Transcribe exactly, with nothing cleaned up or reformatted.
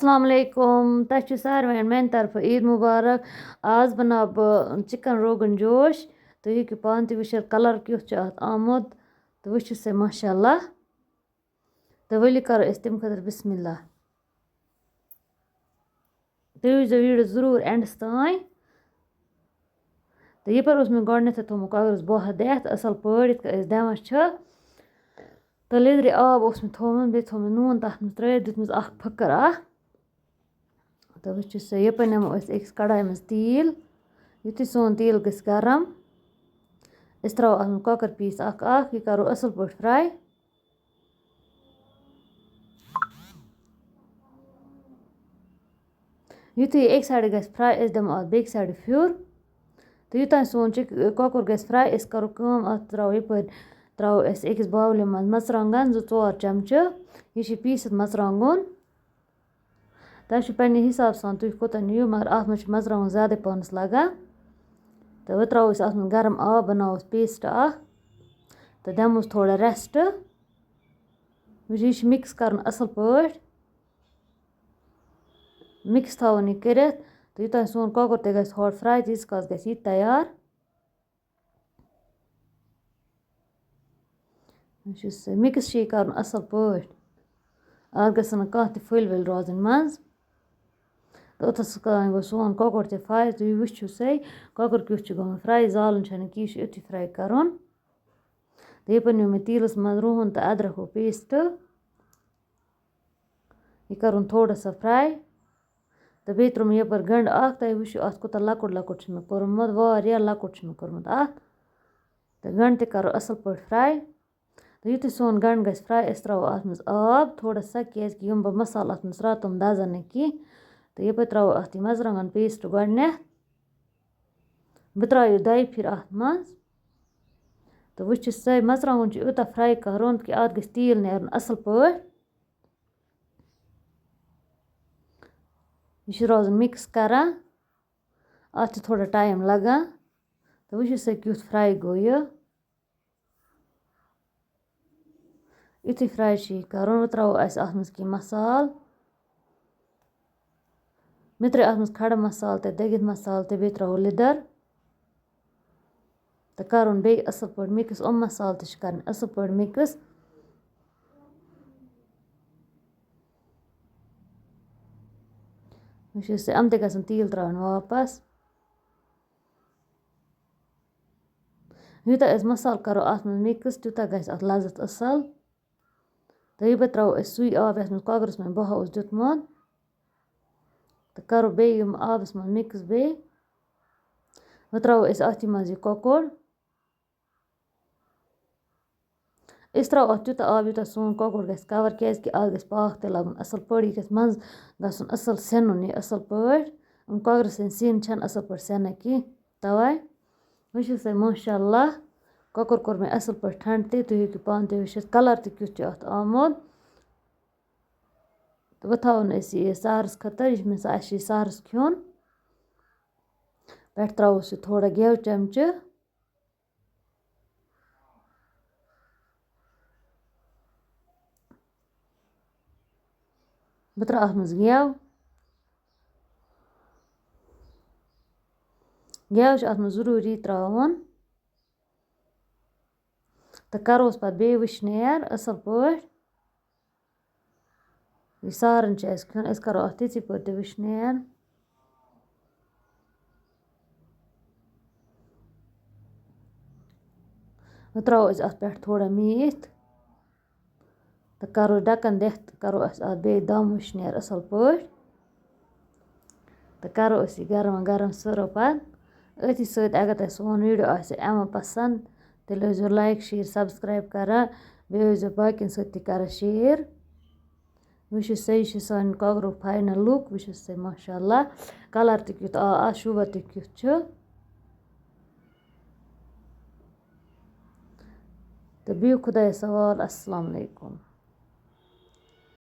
السلام علیکم، تۄہہِ چھُ ساروِیَن میٛانہِ طرفہٕ عیٖد مُبارک۔ آز بَناوٕ بہٕ چِکَن روغن جوش۔ تُہۍ ہیٚکِو پانہٕ تہِ وٕچھِتھ کَلَر کیُتھ چھُ اَتھ آمُت، تہٕ وٕچھِو سا ماشاء اللہ۔ تہٕ ؤلِو کَرو أسۍ تَمہِ خٲطرٕ بِسمِ اللہ۔ تُہۍ وٕچھزیو ویٖڈیو ضروٗر اینڈَس تام۔ تہٕ یَپٲرۍ اوس مےٚ گۄڈٕنٮ۪تھٕے تھوٚومُت کۄکرَس بۄہَہ دِتھ اَصٕل پٲٹھۍ، یِتھ کٔنۍ أسۍ دِوان چھِ۔ تہٕ لیٚدرِ آب اوس مےٚ تھوٚومُت، بیٚیہِ تھوٚو مےٚ نوٗن تَتھ منٛز ترٛٲوِتھ، دیُتمَس اَکھ پھٕکَر اَکھ۔ تہٕ وٕچھِو سا، یَپٲرۍ نِمو أسۍ أکِس کڑایہِ منٛز تیٖل۔ یُتھُے سون تیٖل گژھِ گرم، أسۍ ترٛاوو اَتھ منٛز کۄکَر پیٖس اَکھ اَکھ، یہِ کَرو اَصٕل پٲٹھۍ fry۔ یُتھُے یہِ اَکہِ سایڈٕ گژھِ fry، أسۍ دِمو اَتھ بیٚکہِ سایڈٕ پھیُر۔ تہٕ یوٚتام سون چِک-، کۄکُر گژھِ fry، أسۍ کَرو کٲم، اَتھ ترٛاوو یَپٲرۍ، ترٛاوو أسۍ أکِس bowlہِ منٛز مَرژٕوانٛگَن زٕ ژور چَمچہٕ۔ یہِ چھِ پیٖسِتھ مَرژٕوانٛگُن۔ تۄہہِ چھُ پنٛنہِ حِساب سان تُہۍ کوٗتاہ نِیِو، مگر اَتھ منٛز چھِ مَرژٕوانٛگُن زیادَے پَہنَس لَگان۔ تہٕ وۄنۍ ترٛاوو أسۍ اَتھ منٛز گرم آب، بَناوو أسۍ paste اَکھ تہٕ دِموس تھوڑا rest۔ وٕچھ، یہِ چھُ mix کَرُن اَصٕل پٲٹھۍ، mix تھاوُن یہِ کٔرِتھ، تہٕ یوٚتام سون کۄکُر تہِ گژھِ hot fry، تیٖتِس کالَس گژھِ یہِ تیار۔ وٕچھِو سا، mix چھُ یہِ کَرُن اَصٕل پٲٹھۍ، اَتھ گژھن نہٕ کانٛہہ تہِ پھٔلۍ ؤلۍ روزٕنۍ منٛز۔ تہٕ اوٚتَس تام گوٚو سون کۄکُر تہِ fry، تُہۍ وٕچھِو سا، کۄکُر کیُتھ چھُ گوٚمُت fry، زالُن چھَنہٕ کینٛہہ، یہِ چھُ یُتھُے fry کَرُن۔ تہٕ یَپٲرۍ نیوٗ مےٚ تیٖلَس منٛز رُہُن تہٕ أدرَکُک paste۔ یہِ کَرُن تھوڑا سا fry۔ تہٕ بیٚیہِ ترٛوو مےٚ یَپٲرۍ گَنٛڈٕ اَکھ، تۄہہِ وٕچھِو اَتھ کوٗتاہ لۄکُٹ لۄکُٹ چھُ مےٚ کوٚرمُت، واریاہ لۄکُٹ چھُ مےٚ کوٚرمُت اَتھ۔ تہٕ گَنٛڈٕ تہِ کَرو اَصٕل پٲٹھۍ fry۔ تہٕ یُتھُے سون گَنٛڈٕ گژھِ fry، أسۍ ترٛاوو اَتھ منٛز آب تھوڑا سا، کیٛازِکہِ یِم بہٕ مصالہٕ اَتھ منٛز ترٛاوٕ، تِم دَزَن نہٕ کینٛہہ۔ تہٕ یَپٲرۍ ترٛاوو اَتھ یہِ مَرژٕوانٛگَن paste گۄڈٕنٮ۪تھ۔ بہٕ ترٛاوٕ یہِ دۄیہِ پھِرِ اَتھ منٛز۔ تہٕ وٕچھِو سا، مَرژٕوانٛگُن چھُ یوٗتاہ fry کَرُن کہِ اَتھ گژھِ تیٖل نیرُن اَصٕل پٲٹھۍ۔ یہِ چھُ روزان mix کران، اَتھ چھُ تھوڑا time لگان۔ تہٕ وٕچھِو سا، کیُتھ fry گوٚو یہِ۔ یُتھُے fry چھُ یہِ کَرُن، وۄنۍ ترٛاوو اَسہِ اَتھ منٛز کینٛہہ مصالہٕ۔ مےٚ ترٛٲے اَتھ منٛز کھڑا مصالہٕ تہِ، دٔگِتھ مصالہٕ تہِ، بیٚیہِ ترٛاوو لیٚدٕر۔ تہٕ کَرُن بیٚیہِ اَصٕل پٲٹھۍ mix۔ یِم مصالہٕ تہِ چھِ کَرٕنۍ اَصٕل پٲٹھۍ mix۔ وٕچھ حظ، یِم تہِ گژھن تیٖل ترٛاوٕنۍ واپَس۔ یوٗتاہ أسۍ مصالہٕ کَرو اَتھ منٛز mix، تیوٗتاہ گژھِ اَتھ لَذت اَصٕل۔ تہٕ یہِ پَتہٕ ترٛاوو أسۍ سُے آب، یَتھ منٛز کۄکرَس منٛز بہہ اوس دیُتمُت۔ تہٕ کَرو بیٚیہِ یِم آبَس منٛز mix بیٚیہِ۔ وۄنۍ ترٛاوو أسۍ اَتھ یہِ منٛز یہِ کۄکُر۔ أسۍ ترٛاوو اَتھ تیوٗتاہ آب، یوٗتاہ سون کۄکُر گژھِ cover، کیٛازِکہِ اَتھ گژھِ پاکھ تہِ لَگُن اَصٕل پٲٹھۍ، یہِ گژھِ منٛز گژھُن اَصٕل سٮ۪نُن یہِ اَصٕل پٲٹھۍ۔ یِم کۄکرٕ سٕنٛدۍ سِنۍ چھَنہٕ اَصٕل پٲٹھۍ سٮ۪نان کینٛہہ، تَوَے۔ وٕچھِو سا، ماشاء اللہ، کۄکُر کوٚر مےٚ اَصٕل پٲٹھۍ ٹھنٛڈٕ تہِ، تُہۍ ہیٚکِو پانہٕ تہِ وٕچھِتھ، colour تہِ کیُتھ چھُ اَتھ آمُت۔ تہٕ وۄنۍ تھاوو نہٕ أسۍ یہِ سحرَس خٲطرٕ، یہِ چھِ مےٚ سا-، اَسہِ چھِ یہِ سحرَس کھیوٚن۔ پٮ۪ٹھٕ ترٛاووس یہِ تھوڑا گٮ۪و چَمچہٕ۔ بہٕ ترٛاوٕ اَتھ منٛز گٮ۪و۔ گٮ۪و چھُ اَتھ منٛز ضروٗری ترٛاوُن۔ تہٕ کَروس پَتہٕ بیٚیہِ وٕشنیر اَصٕل پٲٹھۍ۔ یہِ سارَن چھُ اَسہِ کھیوٚن، أسۍ کَرو اَتھ تِتھٕے پٲٹھۍ تہِ وٕشنیر۔ وۄنۍ ترٛاوو أسۍ اَتھ پٮ۪ٹھ تھوڑا میٖتھۍ۔ تہٕ کَرو ڈَکَن دِتھ، کَرو أسۍ اَتھ بیٚیہِ دَم وٕشنیر اَصٕل پٲٹھۍ۔ تہٕ کَرو أسۍ یہِ گرما گرم serve پَتہٕ۔ أتھی سۭتۍ اگر تۄہہِ سون video آسہِ یِوان پَسنٛد، تیٚلہِ ٲسۍزیو like، share، subscribe کَران۔ بیٚیہِ ٲسۍزیو باقیَن سۭتۍ تہِ کَران share۔ وٕچھِو سا، یہِ چھِ سانہِ کۄکرُک final look۔ وٕچھِو سا، ماشاء اللہ، colour تہِ کیُتھ آو اَتھ، شوٗبان تہِ کیُتھ چھُ۔ تہٕ بِہِو خۄدایَس حوال۔ السلام علیکُم۔